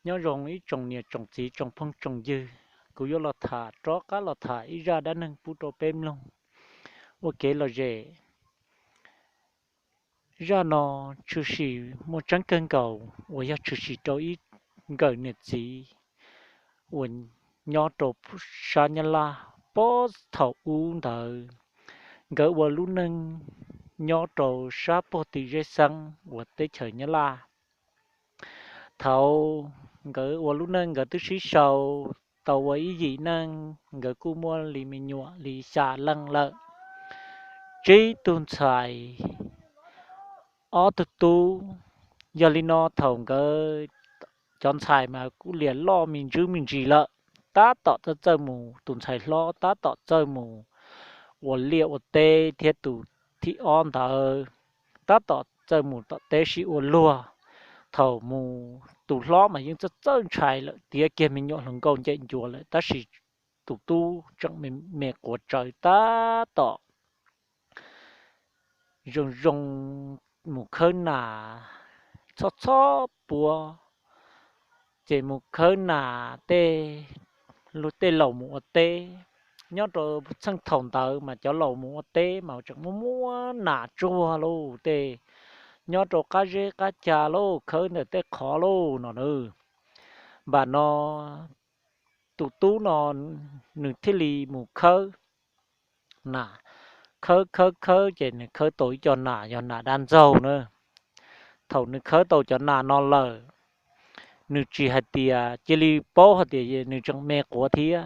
Nyob zoo ib tsoom niam tsoom txiv tsoom phooj tsoom ywg, kuv yuav los tham rov qab los tham ib zaj dab neeg pub rau peb mloog ua kev lom zem. Zaj no tshwm sim muaj tseeb kawg nkaus uas yog tshwm sim rau ib nkawm niam txiv uas nyob rau sab Nyab Laj. Puag thaum ub ntawd nkawd ua lub neej nyob rau sab puag tim zej xeeb uas teb chaws Nyab Laj. Thaum nkawd ua lub neej nkawd twb sib sau tau ua ib yim neej, nkawd kuj muaj li me nyuam li xya leej lawm, tsib tug ntxhais, ob tug tub. Yog li no thaum nkawd cov ntxhais mas kuj liam loj me ntsis me ntsis lawm, tab tom txawj txawj mus, tus ntxhais hlob tab tom txawj mus ua liaj ua teb thiab tus thib ob ntawd tab tom txawj mus tom teb sib ua luag. Thaum mus tus hlob mas yeej txawj txawj ntshai lawm, tiav kiag me nyuam hluas nkauj ncem ncua lawm, tab sis tus tub tseem me quav tsawv tab tom zoo zoo mus khawb nas txhob txhob puav, ces mus khawb nas tej, luag tej laus mus ua teb. Nyob rau txheej thaum ntawd mas cov laus mus ua teb mas tseem muaj muab nas tsuag lauj, tej nyob rau qab zeb qab ca lauj, khawb ntawm tej qhov lauj no na. Npam no tus tub no nws thiaj li mus khawb nas, khawb khawb khawb ces nws khawb tau ib co nas yog nas dab ntxaug na. Thaum nws khawb tau cov nas no lawm, nws tsis hais tias cia li paub hais tias nws tseem me quav thiab,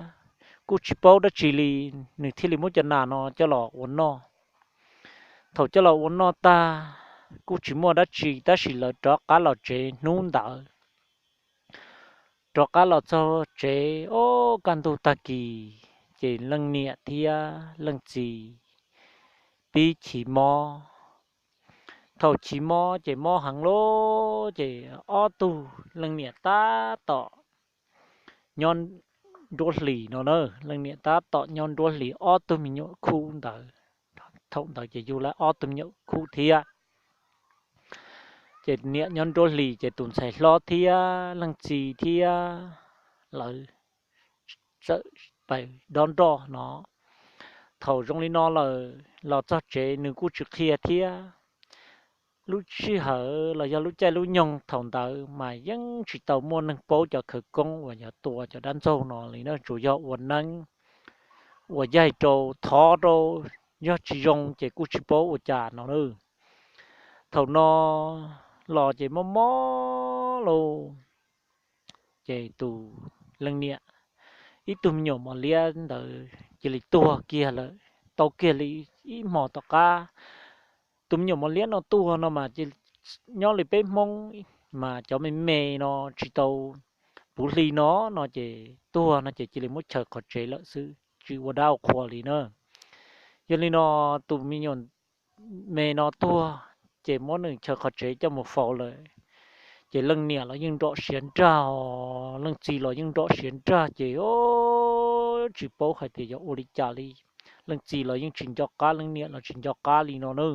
kuj tsis paub dab tsi li, nws thiaj li muab cov nas no coj los ua noj. Thaum coj los ua noj tag, kuj tsis muaj dab tsi tab sis lawv rov qab los tsev hnub ntawd. Rov qab los txog tsev, o, kaj ntug tag kis, ces leej niam thiab leej txiv pib chim mob. Thaum chim mob ces mob heev lawm ces ob tug, leej niam tab tom nyob nruab hlis no na, leej niam tab tom nyob nruab hlis, ob tug me nyuam khub ntawd, thaum ntawd ces yug lawv ob tug me nyuam khub thiab. Ces niam nyob nruab hlis ces tus ntxhais hlob thiab leej txiv thiab lawv txawm pais dob nroj no. Thaum zoo li no lawm los txog tsev nws kuj tsis qhia thiab. Lub sij hawm los yog lub caij lub nyoog thaum ntawd mas yeej tsis tau muaj neeg paub cov khawv koob uas yog tua cov dab ntxaug no li na, tsuas yog ua neeb ua yaig rau, thov rau, yog tsis zoo ces kuj tsis paub ua cas no na. Thaum no los ces mob mob lauj, ces tus leej niam ib tug me nyuam mos liab ntawd cia li tuag kiag lawm, tau kiag li ib hmo tom qab. Tus me nyuam mos liab no tuag no mas nyob li peb Hmoob mas cov me me no tsis tau puv hli no, no ces tuag no ces cia li muab chaws qhov tsev lawm xwb, tsis ua dab ua qhua li na. Yog li no tus me nyuam me no tuag ces muab nws chaws qhov tsev coj mus faus lawm. Ces leej niam los yeej nrom siav nrag, leej txiv los yeej nrom siav nrag ces tsis paub hais tias yuav ua li cas li. Leej txiv los yeej tsis nco qab, leej niam los tsis nco qab li no na.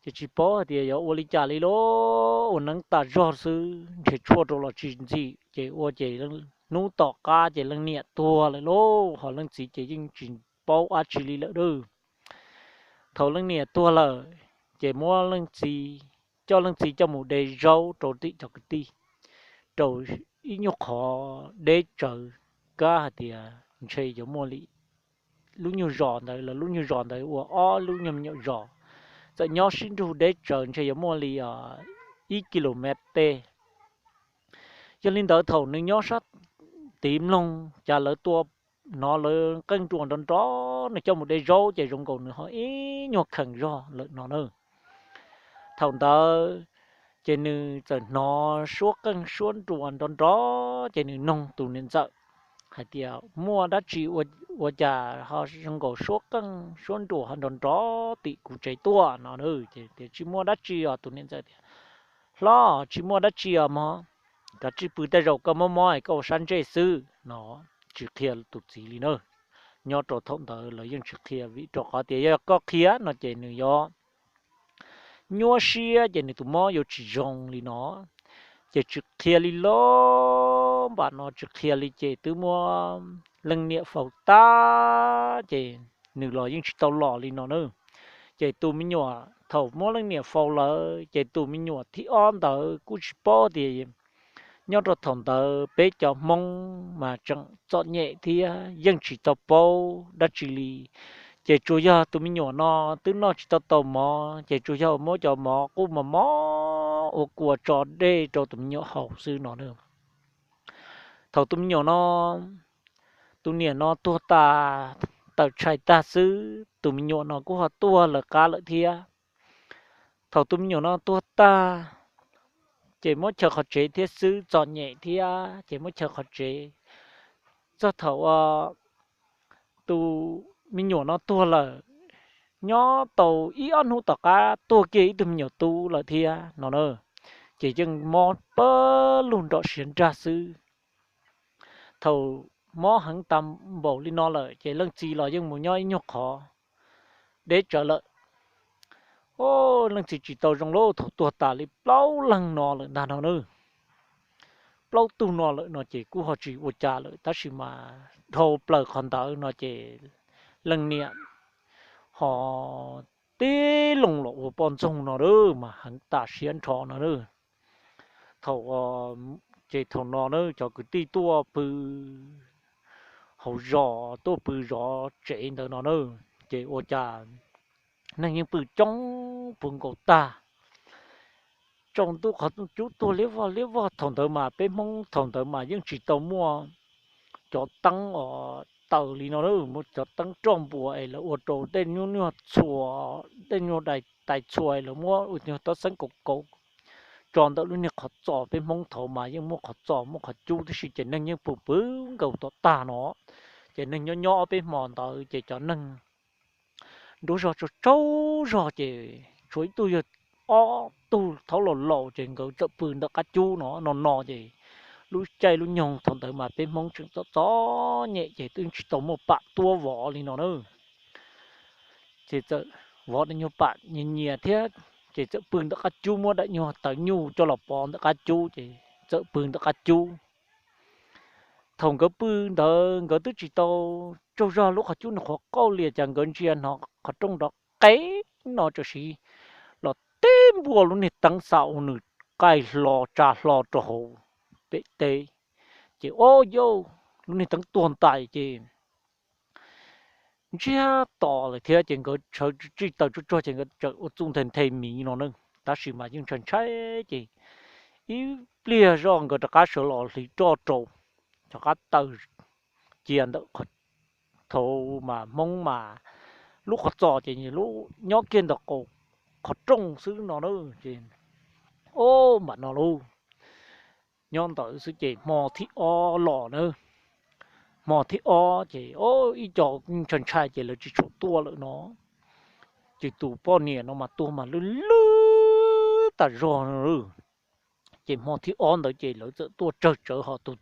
Ces tsis paub hais tias yuav ua li cas li lauj, ua neeb tas zog xwb, nrhiav tshuaj rau los tsis ntxim, ces ua ces hnub tom qab ces leej niam tuag lawm lauj, ho leej txiv ces yeej tsis paub dab tsi li lawm lauj. Thaum leej niam tuag lawm, ces muab leej txiv, coj leej txiv coj mus de zaub rau tim cov kwv tij, rau ib nyuag qhov deb tsawv, kab hais tias ntshe yuav muaj li lub nyuag zos ntawd, lawv lub nyuag zos ntawd ua ob lub nyuag me nyuam zos, txawm nyob sib nrug deb tsawv ntshe yuav muaj li ib kis lus mev tej. Yog li ntawd thaum nws nyob sab tid mloog cas lawv tua, hnov lawv qeej nruas nrov nrov, nws coj mus de zaub ces zoo nkaus nws ho ib nyuag kheem zog lawm no na. Thaum ntawd ces nws txawm hnov suab qeej suab nruas nrov nrov ces nws noog tus niam ntxawm hais tias, muaj dab tsi ua cas ho zoo nkaus suab qeej suab nruas ho nrov nrov tim kuv tsev tuaj no na? Ces tias tsis muaj dab tsi os. Tus niam ntxawm tias, hlob, tsis muaj dab tsi os mog, kav tsij pw, tej zaum koj mob mob es koj ua sab ntsej xwb no. Tsis qhia tus txiv li na, nyob rau thaum ntawd lawv yeej tsis qhia vim rau qhov tias yog koj qhia no ces nws yuav nyuaj siab ces nws tus mob yuav tsis zoo li no. Ces tsis qhia li los npam no tsis qhia li ces twb muab leej niam faus tag ces nws los yeej tsis tau los li no na. Ces tus me nyuam thaum muab leej niam faus lawm ces tus me nyuam thib ob ntawd kuj tsis paub tias nyob rau thaum ntawd peb cov Hmoob mas tseem txom nyem thiab yeej tsis tau paub dab tsi li. Ces tsuas yog tus me nyuam no twb noj tsis tau tau mov ces tsuas yog muab cov mov quj mos mos ua kua tso dej rau tus me nyuam haus xwb no. Thaum tus me nyuam no, tus niam no tuag tas, tawm tshais tag xwb tus me nyuam no kuj ho tuag lawv qab lawm thiab. Thaum tus me nyuam no tuag tag ces muab chaw qhov tsev thiab xwb, txom nyem thiab ces muab chaw qhov tsev. Txog thaum tus me nyuam no tuag lawm, nyob tau ib ob hnub tom qab tuag kiag ib tug me nyuam tub lawm thiab no na. Ces yeej mob pawg lug nrom siav nrag xwb. Thaum mob heev tas npaum li no lawm ces leej txiv los yeej mus nyob ib nyuag qhov deb tsawv lawm. Leej txiv tsis tau zoo lawm, thaum tuag tas li plaub leeg no lawm ntag no na, plaub tug no lawm no ces kuj ho tsis ua cas lawm tab sis mas dhau plaws qhov ntawd no ces leej niam ho tib loo los ua poj ntxoog no mas heev tas siab nrho no. Thaum, ces thaum no na cov kwv tij tuaj pw hauv zos tuaj pw zov tsev ntawd no na, ces ua cas neeg yeej pw coob puv nkaus tag. Tsaus ntuj qhov rooj cub tuag liab vog liab vog, thaum ntawd mas peb Hmoob thaum ntawd mas yeej tsis tau muaj cov teeb os taws li no, muaj cov teeb roj npuas es lawv ua rau tej nyuag nyuag txhua, tej nyuag tais txhua es lawv muab ua nyuag tab xeeb kaus kaus tso ntawm lub niag qhov txos. Peb Hmoob thaud mas yeej muaj qhov txos muaj qhov cub tib si ces neeg yeej pw pw nkaus tom tag no. Ces neeg nyob nyob ob peb hmo ntawd ces cov neeg nruab zog tsaug tsaug zog ces tshuav ib tug yog ob tug thaub laus laus ces nkawd txawm pw ntawm qab cub no no no ces lub caij lub nyoog thaum ntawd mas peb Hmoob tseem txom txom nyem ces twb tsis tau muaj pam tuab vov li no na. Ces txawm vov daim nyuag pam nyias nyias thiab, ces txawm pw ntawm qab cub muab daim nyuag tawv nyuj coj los pov ntawm qab cub ces txawm pw ntawm qab cub. Thaum nkawd pw ntawd nkawd twb tsis tau tsaug zog lub qhov cub nws qhuav qauj li cas nkawd ntsia hnov qhov rooj nrov qev no tam sim los tib npuaj lub niag teeb xa ua nws qaij hlo tsa hlo rau hauv pem teb. Ces o yauj, lub niag teeb tuag ntais ces ntsiag to lawm thiab ces nkawd sawv tsis taus tsuj tsuag ces nkawd txawm ua txuj nthe nthe miv no na. Tab sis mas yeej ntshai ntshai ces ib pliag zoj nkawd rov qab sawv los hliv roj rau, rov qab taw cia ntawm thaud mas Hmoob mas lub qhov txos ces lub nyob kiag ntawm qhov rooj xwb no na. Ces o, npam no lauj, nyob ntawd xwb ces hmo thib ob los na, hmo thib ob ces o, ib co ntshai ntshai ces lawv tsis tshua tuaj lawm no. Ces tus poj niam no mas tuag mas lwj lwj tas zog no. Ces hmo thib ob ntawd ces lawv txawm tuaj tsawg tsawv ho tus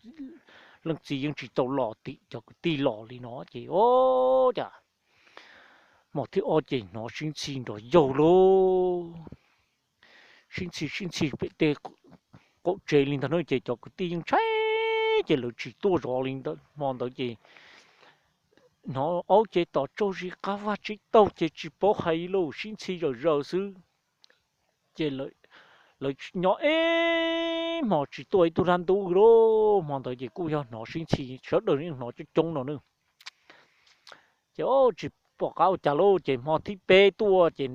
leej txiv yeej tsis tau los tim cov kwv tij los li no ces o, cas hmo thib ob ces hnov sib ntxhi nrov yaug lauj, sib ntxhi sib ntxhi pem tej qaum tsev li ntag na. Ces cov kwv tij yeej ntshai ces lawv tsis tuaj zov li ntawd. Hmo ntawd ces hnov aub ces tom tsaug zis qab vaj tsib taug ces tsis paub hais lauj, sib ntxhi zawm zaws xwb. Ces lawv nyob ib hmo tsis tuaj ib tug dab ntub lauj. Hmo ntawd ces kuj yog hnov sib ntxhi sawv daws yeej hnov coob coob no na. Ces tsis pom qab ua cas lauj, ces hmo thib peb tuaj ces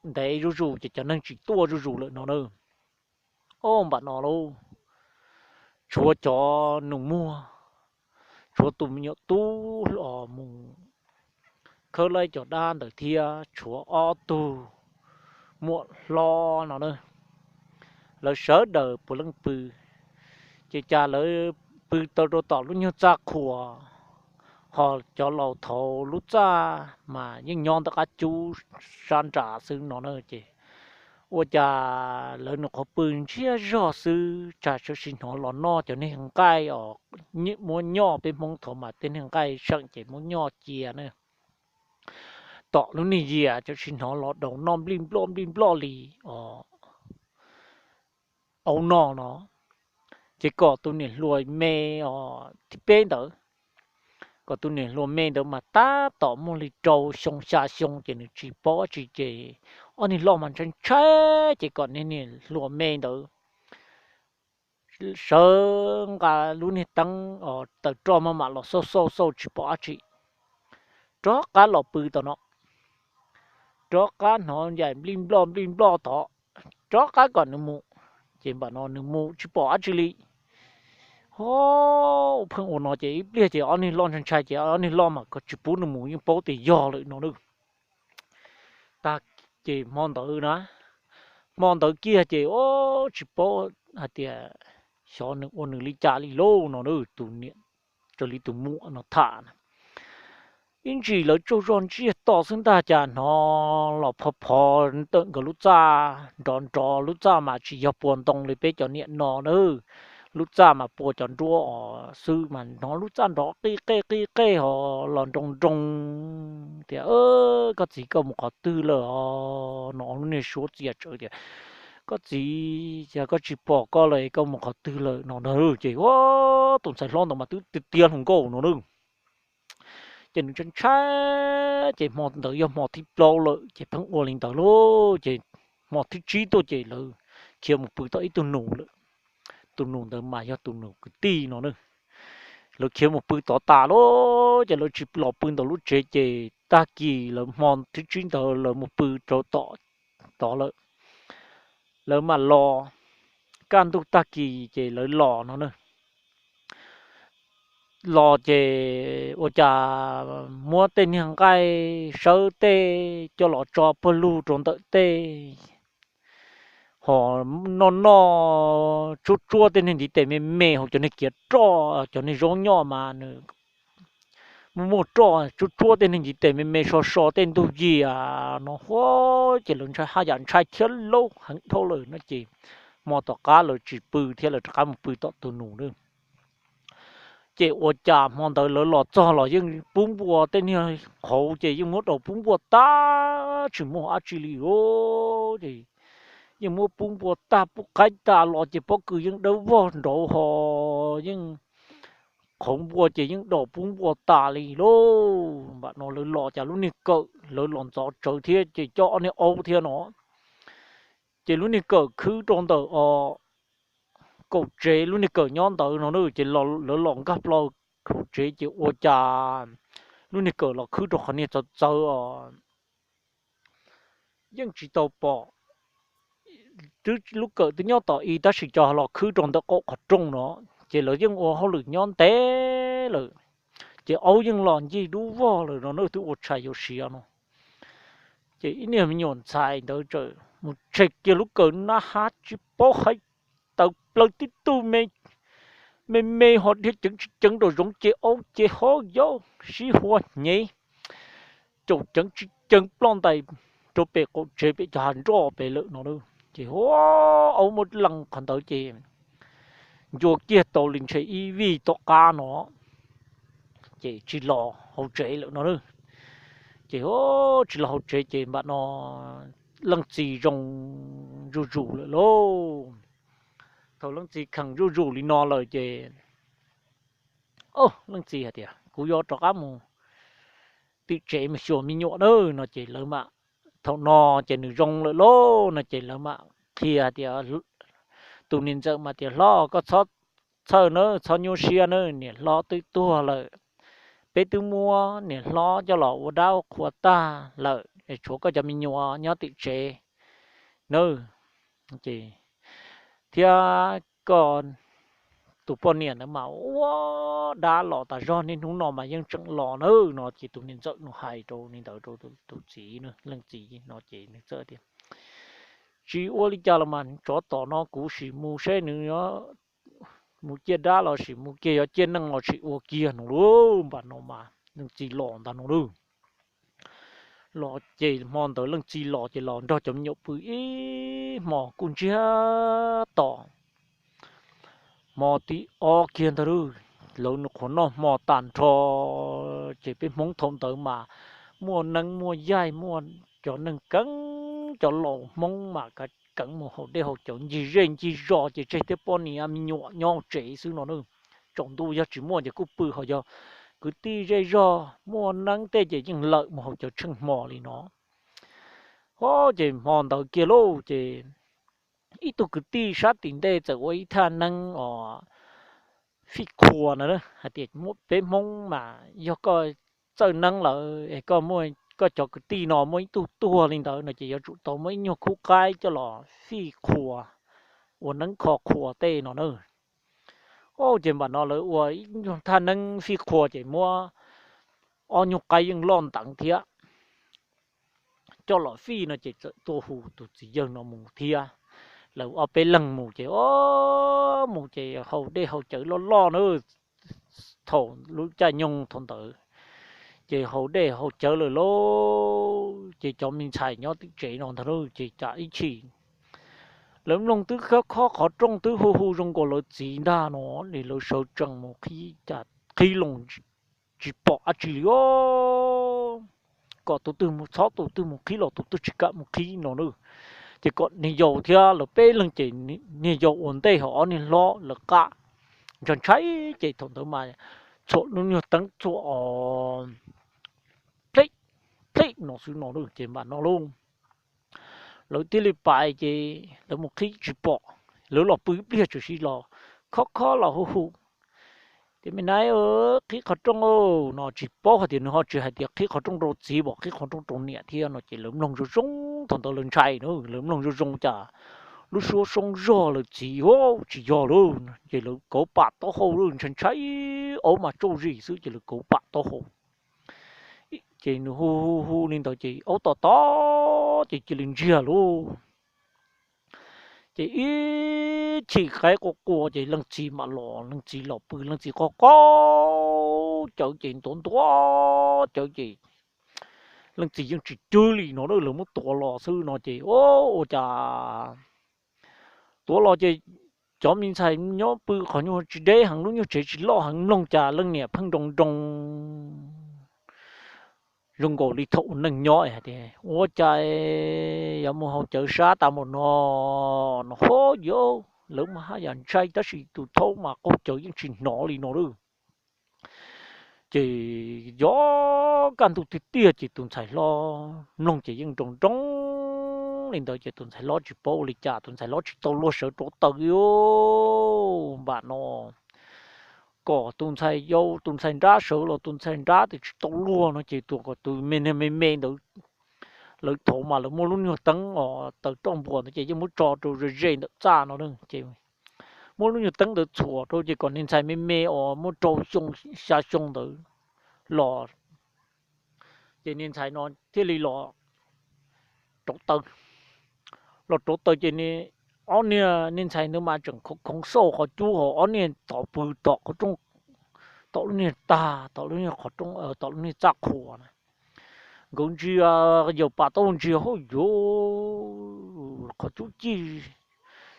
ntev zuj zus ces cov neeg tsis tuaj zuj zus lawm no na. O, npam no lauj, tshuav cov nus muag, tshuav tus me nyuam tub los mus khawb laib cov dab ntawd thiab tshuav ob tug muam hlob no na. Lawv sawv daws puav leej pw, ces cas lawv pw tau rau tom lub nyuag txaj qhua, ho cov laus thaud lub txaj mas yeej nyob ntawm qab cub sab nram xwb no na. Ces ua cas lawv nws qhuav pw ntsiag zog xwb tsam sawv tsis hnov los noj cov niag nqaij os, muab nyoj, peb Hmoob thaud mas tej niag nqaij seem ces muab nyoj cia na. Tom lub niag yias cov tsis hnov los daus noj nplij nploj nplij nploj li os, aub noj no. Ces kom tus niam hluas me os thib peb ntawd, kom tus niam hluas me ntawd mas tab tom muaj li rau xyoo xya xyoo ces nws tsis paub dab tsi ces ob niag loj mas ntshai ntshai ces kom niag niam hluas me ntawd sawv nqa lub niag teeb os taws roj maj mam los xauj xauj xauj tsis pom dab tsi, rov qab los pw tom no, rov qab hnov yaim nplij nploj nplij nploj tod, rov qab kom nws mus. Ces npam no nws mus tsis pom dab tsi li. Ho pheej ua no ces ib pliag ces ob niag loj ntshai ntshai ces ob niag loj mas tsis pub nws mus yeej paub tias yog lawm no na. Tag ces hmo ntawd na, hmo ntawd kiag ces o tsis paub hais tias xyov nws ua nws li cas li lauj no na, tus niam raws li tus muam no tham na. Ib ntsis lawv tsaug zog ntsiag to xwb ntag cas hnov los phov phov ntawm nkawd lub txaj nrov nrov, lub txaj mas tsis yog puas ntoo li peb cov niam no na, lub txaj mas puas cov nruab os xwb mas hnov lub txaj nrov qij qej qij qej ho los nroo nroo tias, Koj txiv, koj mus qhov twg lawm os? No lub niag suab txias tsawv tias, Koj txiv, cas koj tsis pom koj lawm, koj mus qhov twg lawm? No na. Ces ua tus ntxhais hlob ntawd mas twb tiag tiag hluas nkauj no na. Ces nws ntshai ntshai, ces hmo ntawd yog hmo thib plaub lawm ces pheej ua li ntawd lauj. Ces hmo thib tsib tuaj ces lawv khiav mus pw tom ib tug nus lawm. Tus nus ntawd mas yog tus nus kwv tij no na. Lawv khiav mus pw tod tas lauj, ces lawv tsis los pw ntawm lub tsev ces tag kis lawv hmo thib tsib ntawd lawv mus pw rau tom tod lawm. Lawv mam los, kaj ntug tag kis ces lawv los no na. Los ces ua cas muab tej niag nqaij sawb tej coj los tso pawg lug rau ntawm tej, ho noj noj tsuab tsuab tej niag ntiv tes me me hauv cov niag kiav roj, cov niag zaub nyoj mas nws muaj muaj roj, tsuab tsuab tej niag ntiv tes me me so so tej ntug yias no huab ces lawv ntshai haj yam ntshai thiab lauj, heev dhau lawm no ces hmo tom qab lawv tsis pw thiab lawv rov qab mus pw tom tus nus na. Ces ua cas hmo ntawd lawv los txog los yeej pub npua tej niag qhauv ces yeej muab daus pub npua tag tsis muaj dab tsi li os. Ces yeej muab pub npua tag pub qaib tas los ces pob kws yeej dawb vog nraud ho yeej qhauv npua ces yeej daus pub npua tas li lauj. Npam no lawv los cas lub niag kawm lawv los ntxov tsawv thiab ces coj ob niag aub thiab no. Ces lub niag kawm khwb rau ntawm os kaum tsev, lub niag kawm nyob ntawd no na, ces lawv los nkag plaws kaum tsev ces ua cas lub niag kawm los khwb rau qhov niag txawv txawv os, yeej tsis tau pom. Twb lub kawm twb nyob tom ib tab sis cov los khwb rau ntawm qaum qhov rooj no, ces lawv yeej ua hauj lwm nyob ntev lawm, ces aub yeej los ncig dub vog lawm no na, twb ua tshais yuav siav no. Ces ib niag me nyuam ntxhais ntawd txawm mus tshem kiag lub kawm nab hab tsis paub hais tawv plaws tib tug me me ho dhia ceev tsis ceev nraum zoov ces aub ces ho yaub sib hua hnyev caum ceev tsis ceev ploj ntais rau pem qaum tsev pem cov hav nroj pem lawm no. Ces aub muab lees qhov ntawd ces ncua kiag tau li ntshe ib vij tom qab no ces tsis los hauv tsev lawm no. Ces tsis los hauv tsev ces npam no leej txiv zoo zuj zus lawm lauj. Thaum leej txiv kheev zuj zus li no lawm ces leej txiv hais tias, Kuv yuav rov qab mus tim tsev mus xyuas me nyuam nawb, no ces lawv mam, thaum no ces nws zoo lawm lauj, no ces lawv mam qhia tias, tus niam ntxawm mas tias, Hlob, koj txhob txhawj nawb, txhob nyuaj siab nawb, niam hlob twb tuag lawm, peb twb muab niam hlob coj los ua dab ua qhua tag lawm es tshuav koj cov me nyuam nyob tim tsev nawb. Ces thiab koj tus poj niam ntawd mas ua dab los tas zog, niaj hnub no mas yeej tseem los nawb, no ces tus niam ntxawm nws hais rau li ntawd rau tus txiv, leej txiv no ces nws txawm tias, Tsis ua li cas los mas, tsov tom no kuv sim mus seb nws mus ciaj dab los sim mus kiag, yuav ciaj neeg los sim ua kiag no lauj. Npam no mas leej txiv los ntag no lauj. Los ces hmo ntawd leej txiv los ces los nrog cov me nyuam pw ib hmos kuj ntsiag to. Hmo thib ob kiag ntag lauj, lawv nws qhuav noj hmo tag nrho, ces peb Hmoob thaum ntawd mas muaj neeb muaj yaig, muaj cov neeg keeb, cov laus Hmoob mas keev mus haus dej haus cawv ncig zej ncig zos ces tseg tej poj niam me nyuam nyob tsev xwb no na. Tsaus ntuj yog tsis muaj ces kuj pw, ho yog kwv tij zej zog muaj neeb tej ces yeej lawm mus haus cawv tsheej hmo li no. Ho ces hmo ntawd kiag lauj ces ib tug kwv tij sab tim ntej txawm ua ib thaj neeb os fij qhua no hais tias peb Hmoob mas yog koj txawj neeb lawm es koj muaj, koj cov kwv tij no muaj ib tug tuag li ntawd no ces yuav tsum tau muaj ib nyuag khub qaib coj los fij qhua ua neeb kho qhua tej no na. Ces npam no lawv ua ib nyuag thaj neeb fij qhua ces muab ob nyuag qaib yeej loj nteev thiab coj los fij no ces txawm tuaj hu tus txiv yawg no mus thiab. Lawv ob peb leeg mus ces o, mus ces haus dej haus cawv loj loj na. Thaum lub caij nyoog thaum ntawd ces haus dej haus cawv lawm lauj ces cov me ntxhais nyob tim tsev no ntag lauj ces cas ib chim lawv mloog twb khob khob qhov rooj twb hu hu zoo nkaus lawv txiv ntag no, lawv sawv tsees mus qhib loo tsis pom dab tsi li os. Kom tus twg mus txhob tus twg mus qhib los tus twg tsis kam mus qhib no na. Ces kom niag yau thiab lawv peb leeg ces niag yau ua ntej ho ob niag hlob lawv qab ntshai ntshai ces thaum ntawd mas txhuam lub nyuag teeb txhuam os pleb pleb no xwb no ces npam no lauj. Lawv thiaj li pais ces lawv mus qhib tsis pom, lawv los pw ib pliag tsuas sis los khob khob los hu hu tias me nab qhib qhov rooj no tsis paub hais tias nws ho tsis hais tias qhib qhov rooj rau txiv pom qhib qhov rooj rau niam thiab no ces lawv mloog zoo zoo thaum ntawd lawv ntshai na lawv mloog zoo zoo cas lub suab soob zog lawv txiv tsis yog lauj ces lawv kauv pam taub hau ntshai ntshai aub mas tsauj zis xwb ces lawv kauv pam taub hau ces nws hu hu hu li ntawd ces aub tom tom ces cia li ntsiag lauj. Ces ib chim qaib qua qua ces leej txiv mam los, leej txiv los pw leej txiv qaug qaug cawv ces ntuav ntuav cawv ces leej txiv yeej tsis cwg li no lawv muab tuav los xwb no ces ua cas tuav los ces cov me ntxhais nyob pw qhov nyuag tsis deb heev lub nyuag tsev tsis loj heev mloog cas leej niam pheej nroo nroo zoo nkaus li thaum ua neej nyob hais tias ua cas yuav mus haus cawv sab tas npaum no no ho yuav lawv mas haj yam ntshai tab sis tus thaub mas qaug cawv yeej tsis hnov li no lawm. Ces yog kaj ntug tiag tiag ces tus ntxhais hlob mloog ces yeej nroo nroo li ntawd ces tus ntxhais hlob tsis paub ua li cas tus ntxhais hlob tsis tau luag sawv rauv taws li npam no kom tus ntxhais yau tus ntxhais nrab sawv los tus ntxhais nrab twb tsis tau luag no ces tus kom tus me me me ntawd lawv thaum mas lawv muaj lub nyuag teeb os taws roj npuas ntawd ces yeej muab tso rau ze ze ntawm txaj no ces muab lub nyuag teeb ntawd txhuam rau ces kom niag ntxhais me me os muaj rau xyoo xya xyoo ntawd los ces niag ntxhais no thiaj li los rauv taws. Los rauv taws ces ob niag niag ntxhais ntawd mas tseem khoov khoov xauj qhov cub ho ob niag tom pw tom qhov rooj, tom lub niag tag tom lub niag qhov rooj tom lub niag txaj qhua na. Nkawd ntsia yaws pam tau ntsia hauj yuv qhov cub ciaj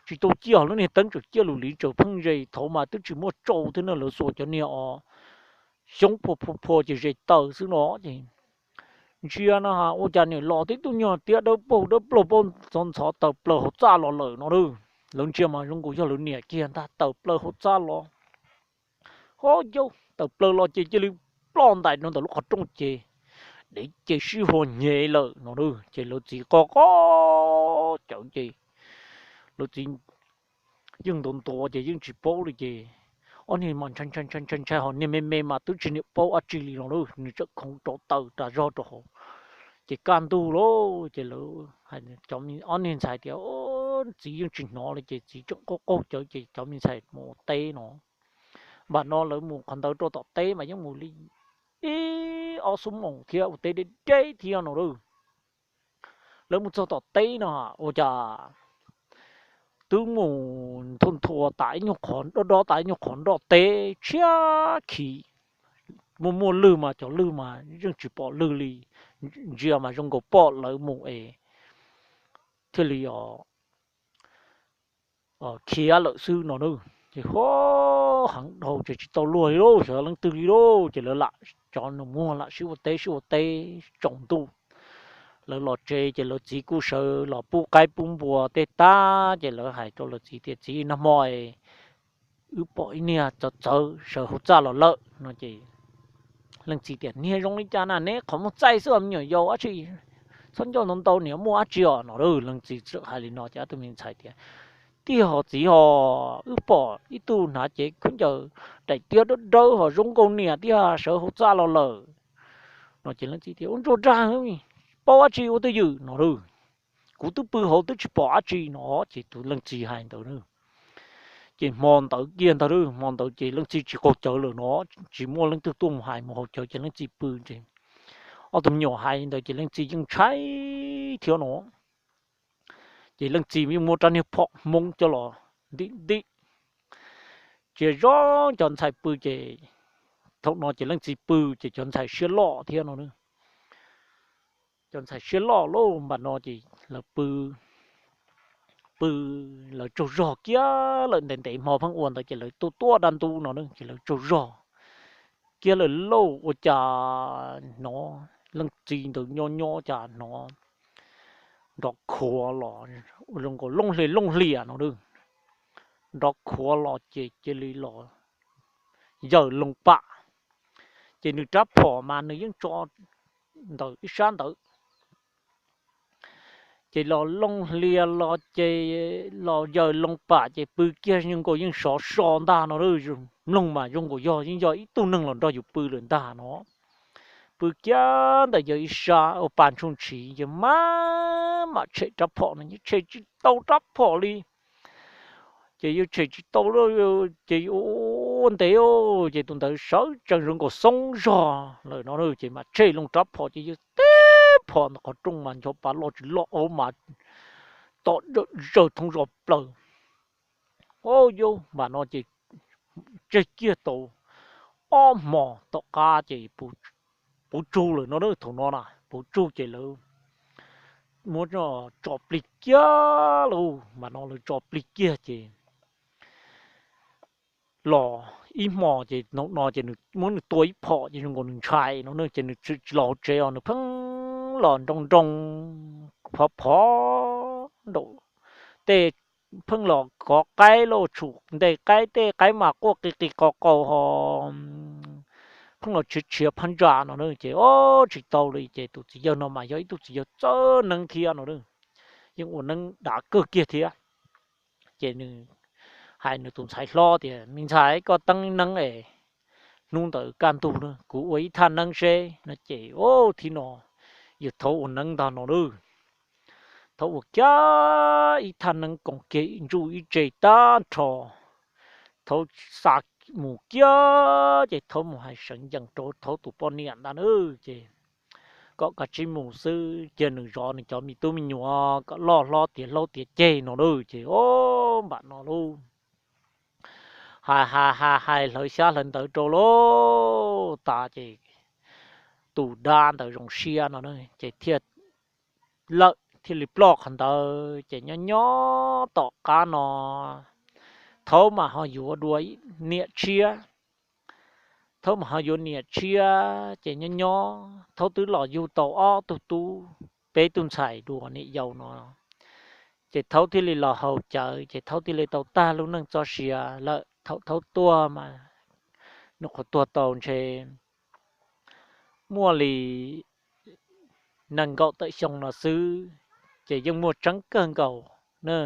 tsis tau ciaj ho lub niag teeb tseem ciaj lus liv tsaws pheej ze thaum mas twb tsis muaj tsau thiab no lawv xuas cov niag os xyoob phua phua phua ces ze taws xwb no ces ntsia no ha ua cas niam los tib tug nyuag tiab dawb paug dawb plaug paug ntxhov ntxhov tawm plaws hauv txaj los lawm no. Lawv ntsia mas zoo nkaus yog lawv niam kiag ntag tawm plaws hauv txaj los. Ho yau tawm plaws los ces cia li ploj ntais rau ntawm lub qhov rooj ces dev ces sib hua nyem lawm no. Ces lawv txiv qo qo cawv ces lawv txiv yeej ntuav ntuav ces yeej tsis paub li ces ob niag mas ntshai ntshai ntshai ntshai ho niag me me mas twb tsis niam paub dab tsi li no lawm nws tseem khoov rauv taws ras zog rau hauv. Ces kaj ntug lauj ces lawv, ob niag ntxhais tias txiv yeej tsis hnov li ces txiv tseem qaug qaug cawv ces cov me ntxhais mus ua teb no. Npam no lawv mus qhov ntawd rau tom teb mas yeej mus li ib ob xuab moos thiab ua teb deb deb thiab no lawm. Lawv mus txog tom teb no ua cas twb mus nthua nthua tas ib nyuag qhov dob dob tas ib nyuag qhov nroj teb tshiab khiv. Muaj muaj lwg mas cov lwg mas yeej tsis pom lwg li, ntsia mas zoo nkaus pom lawv mus es thiaj li khiav lawm xwb no na. Ces huab heev dhau ces tsis tau luag li lauj, xyov leej twg li lauj, ces lawv lam cov nus muag lam sib ua teb sib ua teb tsaus ntuj. lawv los tsev ces lawv txiv kuj sawv los pub qaib pub npua tej tag ces lawv hais rau lawv txiv tias, Txiv, nag hmo wb pom ib niag txawv txawv sawv hauv txaj los lawm no ces leej txiv tias, Niag zoo li cas na, neb qhov muag txaij xwb, me nyuam yaus dab tsi, txhob ncauj ntau ntau, niam muaj dab tsi os no. Leej txiv txawm hais li no ces ob tug me ntxhais tias, Tiag hos txiv hos, wb pom ib tug hnav cev khaub ncaws daim tiab dawb dawb hos zoo nkaus niam tiag sawv hauv txaj los lawm no ces leej txiv tias, Ua ntsuag dag, paub dab tsi ua twj ywm no. Kuv twb pw hauv twb tsis pom dab tsi no ces tus leej txiv hais ntawd. Ces hmo ntawd kiag ntag, hmo ntawd ces leej txiv tsis qaug cawv lawm no, tsis muaj leej twg tuaj mus hais mus haus cawv ces leej txiv pw ces ob tug me nyuam hais ntawd ces leej txiv yeej ntshai thiab no. Ces leej txiv yeej muab rab niag phom Hmoob coj los ntim ntim, tsis zoo cov ntxhais pw ces thaum no ces leej txiv pw ces cov ntxhais siab loj thiab no. Cov ntxhais siab loj lauj, npam no ces lawv pw, pw, lawv tsaug zog kiag lawm, ntev ntev hmo pheej ua ntawd ces lawv tuaj tuaj dab ntub no ces lawv tsaug zog kiag lawm lauj, ua cas hnov leej txiv ntawd nyob nyob cas hnov nrov khuav los, zoo nkaus looj hlias looj hlias no, nrov khuav los ces cia li los yawm loo pam, ces nws rab phom mas nws yeej tso ntawm ib sab ntawd, ces los looj hlias los ces los yawm loo pam ces pw kiag zoo nkaus yeej sov so ntag no, mloog mas zoo nkaus yog yeej yog ib tug neeg los nrog yus pw lawm ntag no. Pw kiag ntawm yawg ib sab ua pas ntshoo ntshis ces mam mam tshem rab phom no, tshem tsis tau rab phom li. Ces yawg tshem tsis tau, ces ua ntev ces tus ntawd sawv tsees zoo nkaus xoob zog lawm no ces mam tshem loo rab phom ces yawg tib phom ntawm qhov rooj mas ncho pa loj tsis loj ua mas tom zawm zaws thoob zos plaws. Au yau, npam no ces tseg kiag tau ob hmos tom qab ces puv tsug lawm no, thaum no na puv tsug ces lawv muab tso plig kiag lauj, npam no lawv tso plig kiag ces los ib hmos ces no ces nws muab nws tua ib phom ces zoo nkaus nws ntshai no ces nws tsis los hauv tsev os, nws pheej los nroo nroo phov phov nraum tej, pheej los kov qaib lauj, tshum ntej qaib tej qaib mas quaj qis qis qos qaus ho pheej los tshiav tshiav phab ntsa no ces o tsis tau li ces tus txiv yawg no mas yog ib tug txiv yawg txawj neeb thiab no, yeej ua neeb dav kawg kiag thiab. Ces nws hais nws tus ntxhais hlob tias, Me ntxhais, koj teeb neeb es hnub ntawd kaj ntug na kuv ua ib thaj neeb seb no ces o thib no yawg thaub ua neeb ntag no lauj. Thaub ua kiag ib thaj neeb koom kiag ntsuj ib tse tag nrho, thaub xa mus kiag ces thaub mus hais seev yees rau thaub tus poj niam ntag na ces kom kav tsij mus xwb, cia nws zov nws cov me tub me nyuam kom loj hlob tiav hlob tiav ceg no lauj ces o npam no lauj. Hais hais hais hais hlawv xyab hlawv ntawv rau lauj tas ces tus dab ntawd zoo siab no ces thiaj lawm thiaj li ploj qhov ntawd ces nyob nyob tom qab no thaub mam ho yuav dua niam tshiab. Thaub mam ho yuav niam tshiab ces nyob nyob thaub twb los yug tau ob tug tub, peb tug ntxhais dua niam yau no ces thaub thiaj li los haus cawv ces thaub thiaj li tau tag lub neej txoj sia lawm. Thaum thaub tuag mas nws qhuav tuag tau ntshe muaj li nees nkaum tawm xyoo no xwb ces yeej muaj tseeb kawg nkaus na.